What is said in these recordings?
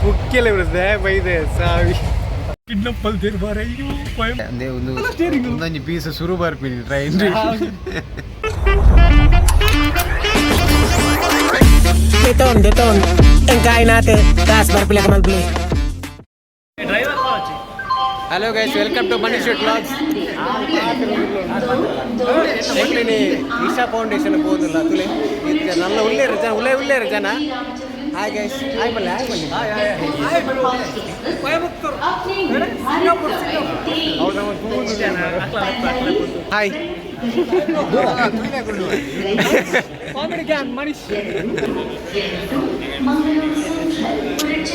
ಪುಕ್ಕೆಲೆ ಬರ್ತದೆ ಬೈದೆ ಸಾವಿ. ಕಿಡ್ನಪ್ಪಲ್ ತಿರ್ಬಾರ, ಅಯ್ಯೋ. ಅಂದೆ ಒಂದು ಒಂದೊಂಜಿ ಪೀಸ್ ಶುರು ಬರ್ಪಿನಿ train. Deton, deton. Ang natin. Taas, barpila ka malpili. Hello guys, welcome to Manish vlogs. ಎಂಕ್ಲಿನಿ ಈಶಾ foundation ಪೋದುಲ್ಲ ತುಲೆ. ಇತ್ತೆ ನಲ್ಲ ಉಲ್ಲೇರು ಜನ, ಉಲ್ಲೇ ಉಲ್ಲೇರು ಜನ. ಹಾಯ್ ಗೈಸ್, ಹಾಯ್ ಬಲ್ಲೆ, ಹಾಯ್ ಬಲ್ಲೆ. Hi. Comedy gang Manish.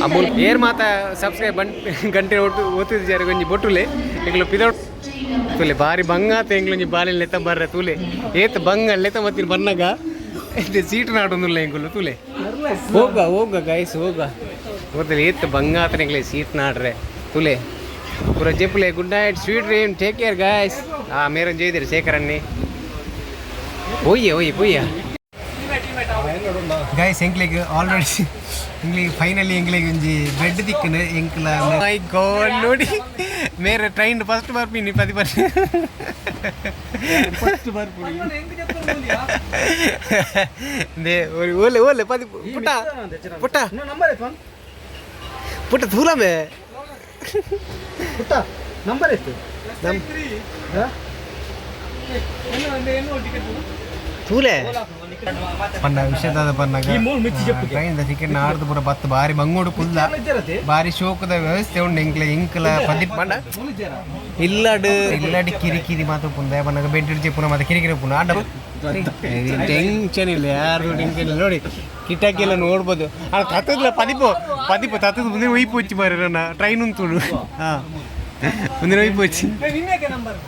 Amul ಏರ್ ಮಾತ ಸಬ್ಸ್ಕ್ರೈಬ್ ಬನ್ ಗಂಟೆ ಒಟ್ಟು ಓದ್ತಿದ್ದಾರೆ. ಒಂಜಿ ಬೊಟ್ಟುಲೆ ಎಂಕ್ಲು ಪಿದೊಡ್ ತುಲೆ. ಬಾರಿ ಬಂಗಾತ ಎಂಕ್ಲೊಂಜಿ ಬಾಲಿನ ಲೆತ್ತ ಬರ್ರೆ ತುಲೆ. ಏತ್ ಬಂಗ ಲೆತ್ತ ಮತ್ತಿನ ಬನ್ನಗ ಇದು ಸೀಟ್ ನಾಡೊಂದುಲ್ಲ ಎಂಕುಲು ತುಲೆ. ಹೋಗ ಹೋಗ ಗೈಸ್, ಹೋಗ ಗೊತ್ತಿಲ್ಲ. ಏತ್ ಬಂಗಾತ ಎಂಕ್ಲೆ ಸೀಟ್ ನಾಡ್ರೆ ತುಲೆ. ಪೂರ ಜೆಪ್ಪುಲೆ. Good night, sweet dream, take care guys. ಆ ಮೇರನ್ ಜೈದಿರಿ ಶೇಖರನ್ನಿ. ಪೊಯ್ಯ ಒಯ್ಯ ಪೊಯ್ಯ ಗೈಸ್. ಎಂಕ್ಲೆಗ್ ಆಲ್ರೆಡಿ ಎಂಕ್ಲೆಗ್ ಫೈನಲಿ ಎಂಕ್ಲೆಗ್ ಒಂಜಿ ಬೆಡ್ ತಿಕ್ಕುನು ಎಂಕ್ಲ. ಮೈ ಗಾಡ್, ನೋಡಿ ಮೇರೆ train first ಬರ್ಪಿನಿ Padhee Padhee. First ಬರ್ಪುಡಿ. They ಓಲೆ ಓಲೆ ಪದಿ ಪುಟ್ಟ ಪುಟ್ಟ. ನಂಬರ್ ಆಯ್ತು. ಪುಟ್ಟ ತೂಲಮೆ. ಪುಟ್ಟ, ನಂಬರ್ ಎಷ್ಟು? ನಮ್ ತೂಲೆ ಪನ್ನ ವಿಷಯದಾದ ಪನ್ನಾಗ ಟ್ರೈನ್ ಟಿಕೆಟ್ ನಾಡ್ದು ಪೂರ ಬತ್ತು ಬಾರಿ ಬಂಗೋಡು ಕುಲ್ಲ. ಬಾರಿ ಶೋಕದ ವ್ಯವಸ್ಥೆ ಉಂಡು ಎಂಕ್ಲೆ ಎಂಕ್ಲ ಪದಿ ಪಂಡ. ಇಲ್ಲಡ್ ಇಲ್ಲಡ್ ಕಿರಿ ಕಿರಿ ಮಾತ್ರ ಪುಂದ ಪನ್ನಾಗ ಬೆಡ್ ಪುನ ಮಾತ್ರ ಕಿರಿ ಕಿರಿ ಪುನ. ಆಂಡ ಟೆನ್ಷನ್ ಇಲ್ಲ, ಯಾರು ಟೆನ್ಷನ್ ಇಲ್ಲ. ನೋಡಿ ಕಿಟಕಿ ಎಲ್ಲ ನೋಡ್ಬೋದು. ಆ ತತ್ತದ್ಲ ಪದಿಪು ಪದಿಪು ತತ್ತದ ಮುಂದೆ ಒಯ್ಪು వచ్చಿ ಮಾರ್ರೆ. ನನ್ನ ಟ್ರೈನ್ ಉಂಟು. ಹಾ, ಮುಂದಿನ ಒಯ್ಪು వచ్చಿ. ನಿನ್ನೇಕೆ ನಂಬರ್?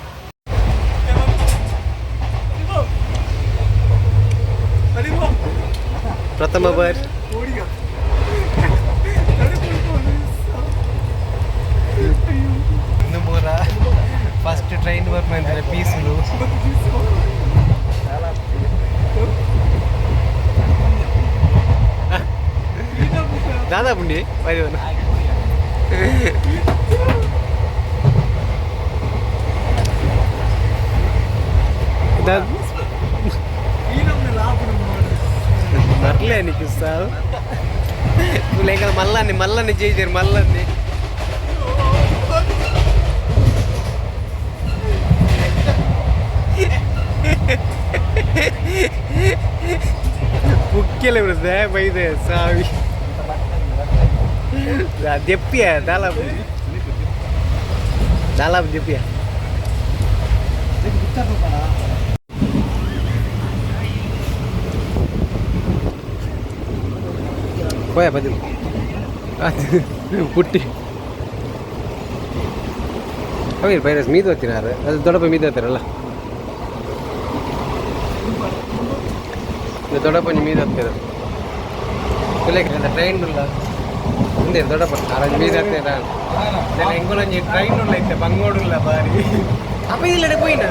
ಪ್ರಥಮ ಬಾರಿ ಇನ್ನು ಪೂರ ಫಸ್ಟ್ ಟ್ರೈನ್ ಬರ್ಪಂದ್ರೆ ಪೀಸುಲು. ದಾದಾ ಪುಂಡಿ ಬೈದವನು. ಬರ್ಲೇ నీకు సార్. లేక మల్లాన్ని మల్లాన్ని చేసారు మల్లాన్ని. ಪುಕ್ಕೆಲೆ ಬರ್ತದೆ ಬೈದೆ ಸಾವಿ. ದೆಪ್ಪಿಯ ದಾಲಾಬ್ ದಾಲಾಬ್ ದೆಪ್ಪಿಯ. ಹೋಯ ಬದಿಲು ಪುಟ್ಟಿ ಅವೇನು ಪೈರಸ್ ಮೀದು ಹತ್ತಿನಾರು. ಅದು ದೊಡ್ಡಪ್ಪ ಮೀದು ಹತ್ತಿರಲ್ಲ. ಇದು ದೊಡ್ಡಪ್ಪ ಮೀದು ಹತ್ತಿರ ಟ್ರೈನ್ ಉಲ್ಲ ಮುಂದೆ. ದೊಡ್ಡಪ್ಪ ಆರಂಜ್ ಮೀದು ಹತ್ತಿರ ಎಂಗುಲಂಜಿ ಟ್ರೈನ್ ಉಲ್ಲ ಇತ್ತೆ ಬಂಗೋಡುಲ್ಲ ಬಾರಿ. ಅಪ್ಪ ಇಲ್ಲಡೆ ಪೋಯಿನ.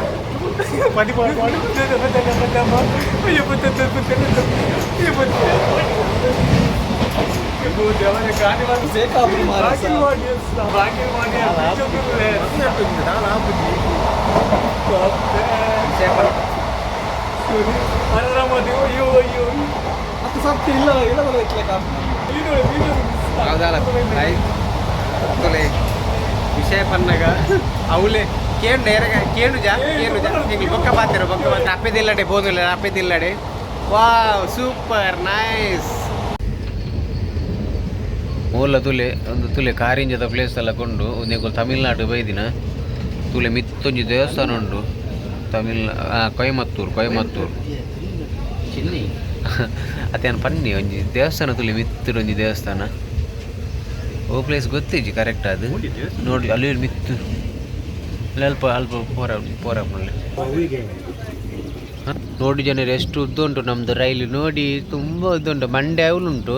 ಇಲ್ಲ ಇಲ್ಲ. ಹೌದಲ್ಲ ತುಲೆ ವಿಷಯ ಪನ್ನಗ ಅವಲೆ ಕೇಳು ನೇರಗ ಕೇಳು ಜಾ ಕೇಳು ಜಾ. ಹಿಂಗೆ ಬೊಕ್ಕ ಬಾತಿರ ಬೊಕ್ಕ ಬಾತ ಅಪ್ಪೆದಿಲ್ಲಡೆ ಬೋದಿಲ್ಲ ಅಪ್ಪೆದಿಲ್ಲಡೆ. Wow, super nice. ಮೂಲ ತುಲೆ ಒಂದು ತುಲೆ ಕಾರಿಂಜದ ಪ್ಲೇಸ್ ಎಲ್ಲ ಕೊಂಡು ಒಂದು ತಮಿಳ್ನಾಡು ಬೈದಿನ ತುಲೆ. ಮಿತ್ತೊಂಜಿ ದೇವಸ್ಥಾನ ಉಂಟು ತಮಿಳ್ ಕೊಯಮತ್ತೂರು ಕೊಯಮತ್ತೂರು ಚಿನ್ನಿ ಅತ್ತೇನು ಪನ್ನಿ ಒಂಜಿ ದೇವಸ್ಥಾನ ತುಲೆ ಮಿತ್ತುಡು ಒಂಜಿ ದೇವಸ್ಥಾನ. ಓ ಪ್ಲೇಸ್ ಗೊತ್ತಿಜ್ಜಿ ಕರೆಕ್ಟ್ ಅದು. ನೋಡಿ ಅಲ್ಲಿ ಮಿತ್ತು ಅಲ್ಲಿ ಅಲ್ಪ ಅಲ್ಪ ಪೋರ ಪೋರ. ನೋಡಿ ಜನರು, ಎಷ್ಟು ಉದ್ದ ಉಂಟು ನಮ್ಮದು ರೈಲು ನೋಡಿ. ತುಂಬ ಉದ್ದ ಉಂಟು. ಮಂಡ್ಯ ಉಂಟು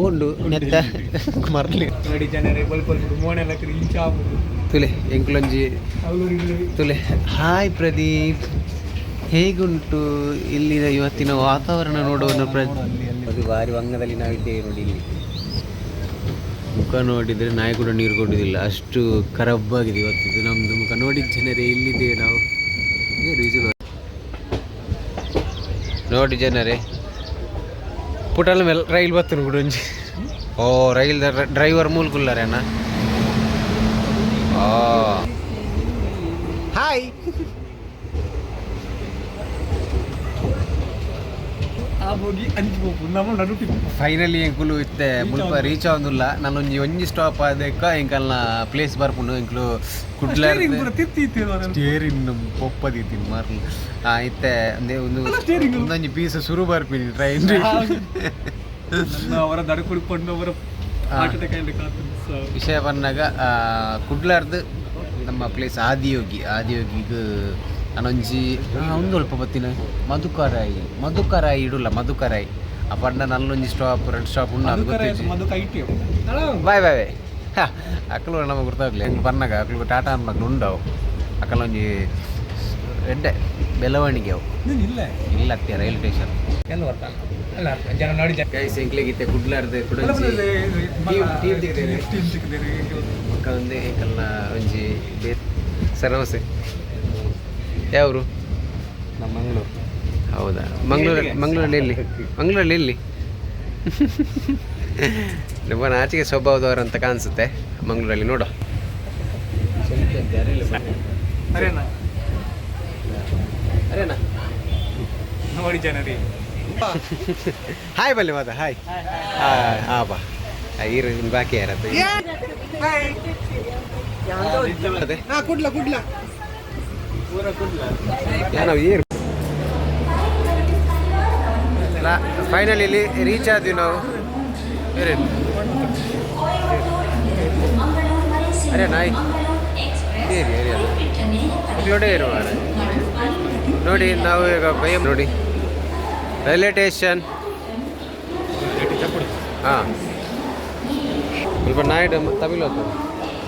ಉಂಡು ನೆತ್ತ ಮರಲಿ. ನೋಡಿ ಜನರೇ, ಬಲ್ಪಲ್ ಮೋನೆಲ್ಲ ಇಂಚ ಆಪುಂಡು. ತುಲೆ ಎಂಕುಲೊಂಜಿ ಅವ್ರು ತುಲೆ. ಹಾಯ್ ಪ್ರದೀಪ್. ಹೇಗುಂಟು ಇಲ್ಲಿನ ಇವತ್ತಿನ ವಾತಾವರಣ ನೋಡುವ ಅದು ಭಾರಿ ವಂಗದಲ್ಲಿ ನಾವಿದ್ದೇವೆ ನೋಡಿ. ಇಲ್ಲಿ ಮುಖ ನೋಡಿದರೆ ನಾಯಿ ಕೂಡ ನೀರು ಕೊಡುವುದಿಲ್ಲ, ಅಷ್ಟು ಖರಾಬಾಗಿದೆ ಇವತ್ತಿದ್ದು ನಮ್ಮದು ಮುಖ. ನೋಡಿ ಜನರೇ, ಇಲ್ಲಿದ್ದೇವೆ ನಾವು. ಏನು ವಿಜುವಲ್ ನೋಡಿ ಜನರೇ. ಪುಟಲ ಮೇಲೆ ರೈಲ್ ಬತ್ತನು ಕೂಡ ಒಂಜಿ. ಓ, ರೈಲ್ ಡ್ರೈವರ್ ಮೂಲಕುಲ್ಲಾರೇನಾ? ಹಾಯ್. ಆ ಹೋಗಿ ಅಂಚು ಹೋಗು ನಮ್ಮ ನಡುಟಿ. ಫೈನಲಿ ಎಂಕುಲು ಇತ್ತೆ ಮುಲ್ಪ ರೀಚ್ ಆವೊಂದುಲ್ಲ. ನಾನೊಂಜಿ ಒಂಜಿ ಸ್ಟಾಪ್ ಆದಕ್ಕ ಎಂಕಲ್ನ ಪ್ಲೇಸ್ ಬರ್ಪುಂಡು. ಎಂಕುಲು ಕುಡ್ಲ ಸ್ಟೇರಿಂಗ್ ಪೂರ ತಿರ್ತಿ ಇತ್ತು. ಸ್ಟೇರಿಂಗ್ ಪೊಪ್ಪದಿತ್ತೀನಿ ಮಾರ್ಲು. ಆ ಇತ್ತೆ ಅಂದೆ ಒಂದು steering. ಒಂದೊಂಜಿ ಪೀಸ್ ಸುರು ಬರ್ಪಿನಿ ಟ್ರೈನ್. ನನ್ನ ಅವರ ದಡಕುಡಿ ಪಂಡು ಅವರ ಹಾರ್ಟ್ ಅಟ್ಯಾಕ್ ಆಗಿ ಕಾತು. ವಿಷಯ ಬಂದಾಗ ಕುಡ್ಲಾರ್ದು ನಮ್ಮ ಪ್ಲೇಸ್ ಆದಿಯೋಗಿ. ಆದಿಯೋಗಿಗೆ ನಾನೊಂಜಿ ಒಂದು ಅಲ್ಪ ಬತ್ತಿನ ಮಧುಕರಾಯಿ, ಮಧುಕರಾಯಿ ಇಡುಲ್ಲ ಮಧುಕರಾಯಿ. ಆ ಪಂಡ ನಲ್ಲೊಂಜಿ ಸ್ಟಾಪ್, ಎರಡು ಸ್ಟಾಪ್ ಉಂಡು, ಅದು ಗೊತ್ತಿಜ್ಜಿ. ಮಧುಕ IT. Bye bye bye. ಅಕ್ಕಲು ನಮಗೆ ಗುರ್ತಾಗ್ಲಿ ಹೆಂಗೆ ಬನ್ನಾಗ ಅಕ್ಲು ಟಾಟಾ ಅನ್ಮಕ್ಳು ಉಂಡವು. ಅಕ್ಕಲೊಂಜಿ ಎಡ್ಡೆ ಬೆಳವಣಿಗೆ ಅವು. ಇಲ್ಲ. ಇಲ್ಲ ಅತ್ತೆ ರೈಲ್ ಸ್ಟೇಷನ್. ಎಲ್ಲ ಬರ್ತಾನೆ ಅಲ್ಲ ಜನ ನೋಡಿ ಜನ. ಗೈಸ್, ಎಂಕ್ಲೆಗಿತ್ತೆ ಕುಡ್ಲಾರ್ದು ಟೀಮ್ ತೆಗ್ದೇರಿ. ಟೀಮ್ ಸಿಕ್ಕಿದ್ದೀರಿ. ಮಕ್ಕ ಒಂದೇ ಎಂಕಲ್ನ ಒಂಜಿ ಸರ್ ನಮಸ್ತೆ. ಯಾವರು? ನಮ್ಮ ಮಂಗಳೂರು. ಹೌದಾ? ಮಂಗಳೂರಲ್ಲಿ? ಮಂಗಳೂರಲ್ಲಿ ಎಲ್ಲಿ? ಮಂಗಳೂರಲ್ಲಿ ಎಲ್ಲಿ? ನಿಮ್ಮ ನಾಚಿಕೆ ಸ್ವಭಾವದವರು ಅಂತ ಕಾಣಿಸುತ್ತೆ. ಮಂಗಳೂರಲ್ಲಿ ನೋಡುವ. ಅರೇನಾ? ಅರೇನಾ? ನೋಡಿ ಜನರಿ. ಹಾಯ್ ಬಲ್ಲಿ ಮಾತಾ. ಹಾಯ್. ಹಾಂ ಬಾ ಈರು ಬಾಕಿ ಯಾರತ್ತೆ? ಅದೇ. ಕುಡ್ಲ ಕುಡ್ಲ. ನಾವು ಏರು ಫೈನಲಿ ಇಲ್ಲಿ ರೀಚ್ ಆದ್ವಿ ನಾವು. ಏರೇನು? ಅರೆ ನಾಯಿ ಏರಿ ಏರಿ ಅದು ನೋಡಿ ಇರುವ ನೋಡಿ. ನಾವು ಈಗ ಭಯ ನೋಡಿ ರೈಲ್ವೆ ಸ್ಟೇಷನ್. ಹಾಂ, ಸ್ವಲ್ಪ ನಾಯ್ಡು ತಮಿಳು ಹೋಗ್ತದೆ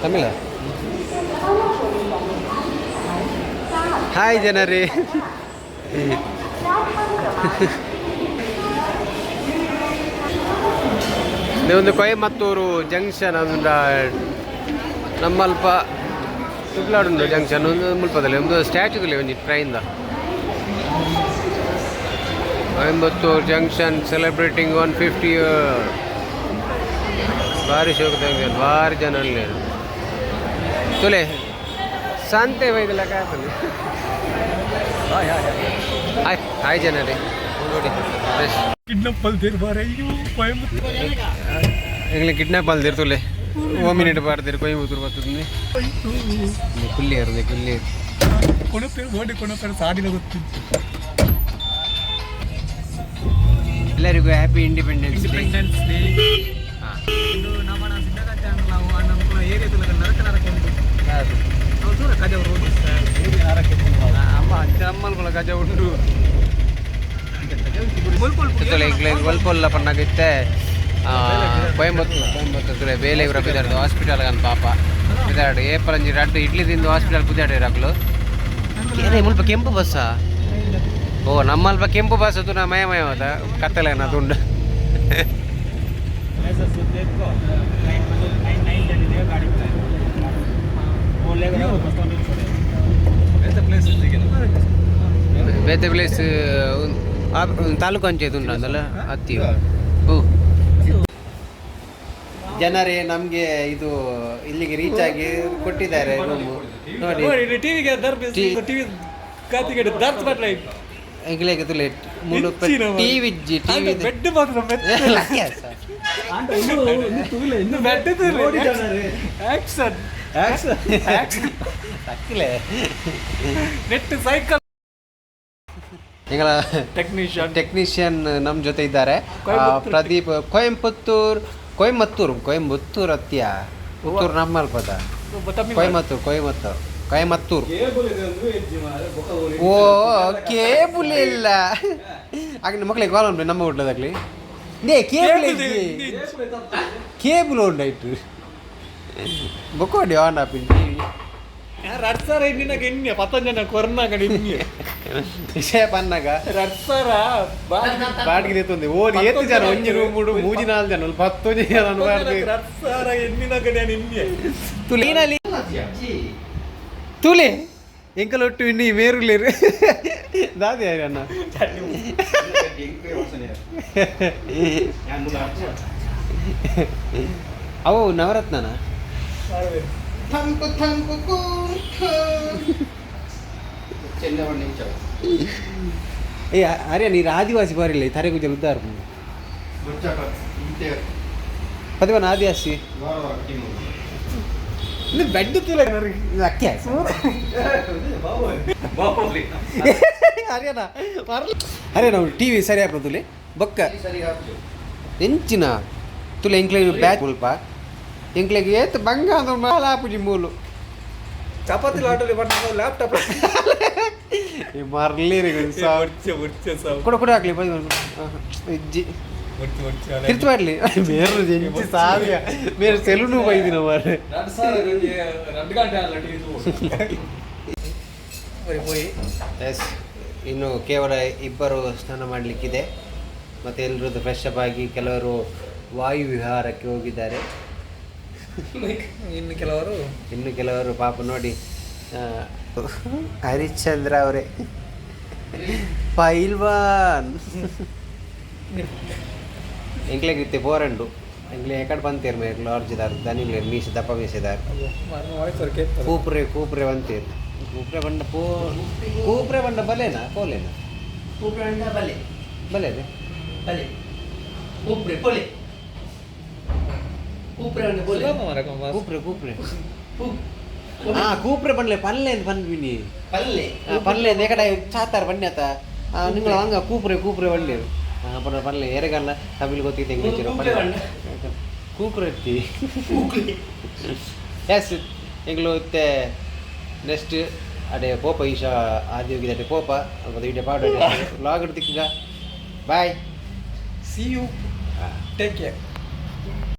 ತಮಿಳ. ಹಾಯ್ ಜನರೇ. ಒಂದು ಕೊಯಮತ್ತೂರು ಜಂಕ್ಷನ್ ಅಂದ್ರೆ ನಮ್ಮಲ್ಪ ತುಗ್ಲಾಡುಂಡು ಜಂಕ್ಷನ್ ಒಂದು ಮುಲ್ಪದಲ್ಲಿ ಒಂದು ಸ್ಟ್ಯಾಚುದಲ್ಲಿ ಒಂಜಿ ಟ್ರೈನ್ದ. Coimbatore junction celebrating 150. ಭಾರಿ ಶೋಕ ಜಂಕ್ಷನ್, ಭಾರಿ ಜನ ಅಲ್ಲಿ. ತುಲೆ ಸಂತೆ ಬೈದಲ್ಲ ಕಾಯ್ತದೆ. ಹಾಯ್ ಹಾಯ್ ಜನರೇ, ನೋಡಿ ಫ್ರೆಶ್. ಕಿಡ್ನಾಪ್ ಅಲ್ದಿರ್ ಬಾರ ಅಯ್ಯೋ ಕೊಯಂಬತ್ತೂರು. ಎಂಗ್ಲೆ ಕಿಡ್ನಾಪ್ ಅಲ್ದಿರ್ ತುಲೆ. ಓ ಮಿನಿಟ್ ಬಾರ್ದಿರ್ ಕೊಯಂಬತ್ತೂರು ಬರ್ತದೆ. ಕುಲ್ಲಿ ಇರ್ತದೆ ಕುಲ್ಲಿ. ಕೊಣಪೇರು ಓಡಿ ಕೊಣಪೇರು ಸಾಡಿನ ಗೊತ್ತಿತ್ತು. ಎಲ್ಲರಿಗೂ happy independence day. Independence day. ಇನ್ನು ನಮ್ಮ ಸಿದ್ಧಗಂಜ ನಾವು ನಮ್ಮ ಏರಿಯಾದಲ್ಲಿ ನರಕ ನರಕ ಉಂಟು. ನಾವು ದೂರ ಕಜವು ರೋಡ್ ಏರಿಯಾ ನರಕ. ಅಮ್ಮ ಅಜ್ಜ ಅಮ್ಮಲ್ಗಳ ಗಜ ಉಂಡು. ಒಲ್ಪೊಲ್ಲ ಪನ್ನಾಗಿತ್ತೆ ಕೊಯಂಬತ್ತೂರು. ಕೊಯಂಬತ್ತೂರು ಬೇಲೆ ಇವರ ಬಿದಾರ್ದು ಹಾಸ್ಪಿಟಲ್ ಅನ್ ಪಾಪ ಬಿದಾಡು. ಏಪಲಂಜಿ ರಡ್ಡು ಇಡ್ಲಿ ತಿಂದು ಹಾಸ್ಪಿಟಲ್ ಕುದಾಡಿ ರಾಕ್ಲು. ಏನೇ ಮುಲ್ಪ ಕೆಂಪು ಬಸ್ಸಾ? ಓ, ನಮ್ಮಲ್ಪ ಕೆಂಪು ಬಸ್ ಅದು ನಾ ಮಯ ಮಯ ಹೋದ ಕತ್ತಲೆ ಅದು ಉಂಡು. ಬೇತೆ ಪ್ಲೇಸ್ ತಾಲೂಕು ಪಂಚಾಯತ್ ಉಂಟು ಅದಲ್ಲ ಅತ್ತಿ. ಓ ಜನರೇ, ನಮಗೆ ಇದು ಇಲ್ಲಿಗೆ ರೀಚ್ ಆಗಿ ಕೊಟ್ಟಿದ್ದಾರೆ ರೂಮು ನೋಡಿ. ಟಿವಿಗೆ ಟಿವಿ ಕಾತಿಗೆ ದರ್ತ್ ಬಟ್ಲ. ಎಂಕ್ಲೆಗ್ ಲೇಟ್ ಮುಲು. ಟಿವಿ ಇಜ್ಜಿ, ಟಿವಿ. ಬೆಡ್ ಮಾತ್ರ. ಬೆಡ್. ಆಕ್ಷನ್. ತಕ್ಕಲೆ. ನೆಟ್ ಸೈಕಲ್. ಎಂಗಳ ಟೆಕ್ನಿಷಿಯನ್. ಟೆಕ್ನಿಷಿಯನ್ ನಮ್ಮ ಜೊತೆ ಇದ್ದಾರೆ. ಪ್ರದೀಪ್ ಕೊಯಂಬತ್ತೂರ್, ಕೊಯಮತ್ತೂರು, ಕೊಯಂಬತ್ತೂರ್ ಅತ್ಯ ಪುತ್ತೂರು ನಮ್ಮಲ್ಪದ. ಕೊಯಮತ್ತೂರು, ಕೊಯಮತ್ತೂರು, ಕೊಯಮತ್ತೂರು. ಓ, ಕೇಬಲ್ ಇಲ್ಲ. ಆಗ ಮಕ್ಕಳಿಗೆ ಕಾಲ್ ಉಂಟು ನಮ್ಮ ಹೋಟ್ಲದಾಗ್ಲಿ. ನೇ ಕೇಬಲ್ ಇಜ್ಜಿ, ಕೇಬಲ್ ಉಂಡಾಯ್ತು. ಬೊಕ್ಕೋಡಿ ಆನ್ ಆಪಿನ ಟಿವಿ. ರಡ್ಸರ ಎಣ್ಣಿನಾಗ ಎಣ್ಣೆ ಪತ್ತೊಂದು ಜನ ಕೊರ್ನಾಗ ಎಣ್ಣೆ. ವಿಷಯ ಪನ್ನಾಗ ರಡ್ಸರ. ಬಾಡಿಗೆ ದೆತ್ತೊಂದು ಓದಿ ಏತ್ ಜನ ಒಂಜಿ ರೂಮ್ ಮೂಜಿ ನಾಲ್ ಜನ ಒಂದು ಪತ್ತೊಂಜಿ ಜನ ಬಾಡಿಗೆ. ರಡ್ಸರ ಎಣ್ಣಿನಾಗ ನಾನು ಎಣ್ಣೆ. ತುಲೆ ತುಲೆ ಎಂಕಲೊಟ್ಟು ಇನ್ನಿ ಮೇರುಲೇರು ದಾದಿ ಅಣ್ಣ. ಅವು ನವರತ್ನನ. ಏ ಅರೆ, ನೀರು ಆದಿವಾಸಿ ಬಾರಿಲ್ಲ ತರೆ ಗುಜಲ್ ಉದ್ದಾರ ಪದಿವನ ಆದಿವಾಸಿ ಬೆಡ್ ತುಲೆ ಅಕ್ಕಿ. ಹರಿಯಾಣ ಹರಿಯಾಣ ಟಿವಿ ಸರಿ ಹಾಕೋದು ತುಲೆ ಬೊಕ್ಕ ಎಂಚಿನ ತುಲೆ ಎಂಕ್ಲೆ ಬ್ಯಾಚ್ ಮುಲ್ಪ ಎಂಕ್ಲೆಗ್ ಏತ್ ಬಂಗ ಅಂದ್ರೆ ಮಾಲ ಆಪುಜಿ ಮೂಲು. ಚಪಾತಿ ಲಾಟಲ್ಲಿ ಬಟ್ ಲ್ಯಾಪ್ಟಾಪ್. ಈ ಮರ್ಲಿರಿ. ಸಾವು. ಕೊಡ ಕೊಡ ಹಾಕ್ಲಿ ಇಜ್ಜಿ. ತಿರ್ತು ಮಾಡ್ಲಿ ಬೇರೆ ಎಂಚಿ ಸಾವಿಯ ಬೇರೆ ಸೆಲೂನು ಬೈದಿನ ಮಾರ್ರೆ. ಎಸ್, ಇನ್ನು ಕೇವಲ ಇಬ್ಬರು ಸ್ನಾನ ಮಾಡಲಿಕ್ಕಿದೆ ಮತ್ತು ಎಲ್ಲರದ್ದು ಫ್ರೆಶ್ ಅಪ್ ಆಗಿ ಕೆಲವರು ವಾಯುವಿಹಾರಕ್ಕೆ ಹೋಗಿದ್ದಾರೆ. ಇನ್ನು ಕೆಲವರು ಇನ್ನು ಕೆಲವರು ಪಾಪ ನೋಡಿ ಹರಿಶ್ಚಂದ್ರ ಅವರೇ ಪೈಲ್ವಾನ್. ಎಂಕ್ಲೆಗ್ ಇತ್ತೆ ಪೋರಂಡು ಎಂಕ್ಲೆ ಎಕಡೆ ಬಂತೇರು ಮೇರ್ ಲಾಡ್ಜ್ದಾರ್ ದನಿಗ್ಲೇರ್ ಮೀಸೆ ದಪ್ಪ ಮೀಸೆದಾರ್. ಕೂಪ್ರೆ ಕೂಪ್ರೆ ಬಂತೇರು ಕೂಪ್ರೆ ಬಂಡ ಪೋ ಕೂಪ್ರೆ ಬಂಡ ಬಲೇನಾ ಪೋಲೇನಾ? ಬಲೆ. ಬಲೆ ಅದೇ. ಬಲೆ ಉಪ್ರೆ ಪೊಲೆ ಉಪ್ರೆ ಪೊಲೆ. ಕೂಪ್ರೆ ಕೂಪ್ರೆ ಹಾ ಕೂಪ್ರೆ ಬಂಡ್ಲೆ ಪಲ್ಲೆ ಅಂತ ಬಂದ್ವಿನಿ. ಪಲ್ಲೆ. ಪಲ್ಲೆ ಎಕಡೆ ಚಾತಾರ ಬನ್ನಿ ಆತ ನಿಂಗಳ ಹಂಗ ಕೂಪ್ರೆ ಕೂಪ್ರೆ ಬಳ್ಳಿ ಪಡ ಪಲ್ಲೆ ಎರೆಗಲ್ಲ ತಮಿಳ್ ಗೊತ್ತಿತ್ತು ಇಂಗ್ಲೀಷ್. ಕೂಪ್ರೆ ಬಣ್ಣ. ಕೂಪ್ರೆ ಎತ್ತಿ. ಎಸ್, ಎಂಗ್ಲು ಇತ್ತೆ ನೆಕ್ಸ್ಟ್ ಅಡೆ ಪೋಪ ಈಶಾ ಆದಿಯೋಗಿ ಅಡೆ ಪೋಪ ವಿಡಿಯೋ ಪಾಡ ಲಾಗ್ ತಿಕ್ಕ bye. See you, take care.